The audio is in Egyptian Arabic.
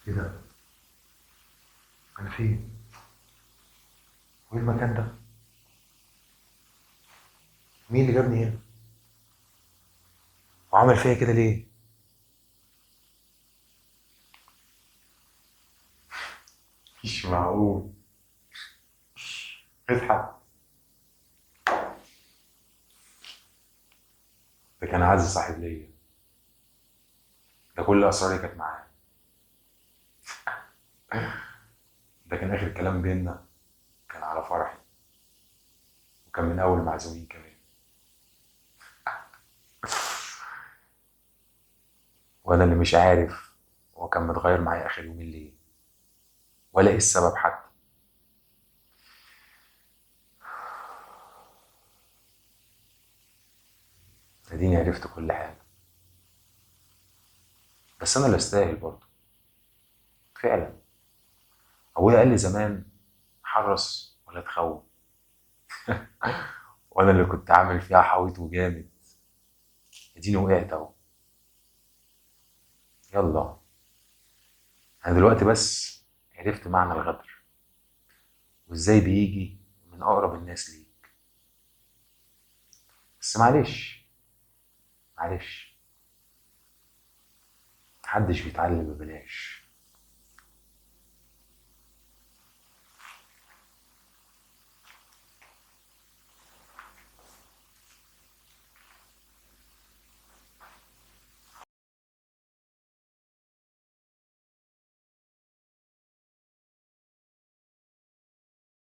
ايه ده؟ انا فين؟ وايه المكان ده؟ مين اللي جابني هنا؟ وعمل فيا كده ليه؟ مش معقول. اضحك. ده كان عز صاحب ليا، ده كل اسراري كانت معاه، ده كان اخر كلام بينا كان على فرحي، وكان من اول معزومين كمان. وانا اللي مش عارف هو كان متغير معايا اخر يومين ليه، ولا ايه السبب حتى. اديني عرفت كل حاجة، بس انا اللي استاهل برضه فعلا. ابويا قال لي زمان حرص ولا تخون، وانا اللي كنت عامل فيها حويط وجامد. اديني وقعت اهو. يلا انا دلوقتي بس عرفت معنى الغدر وازاي بيجي من اقرب الناس ليك. بس معلش معلش، محدش بيتعلم ببلاش.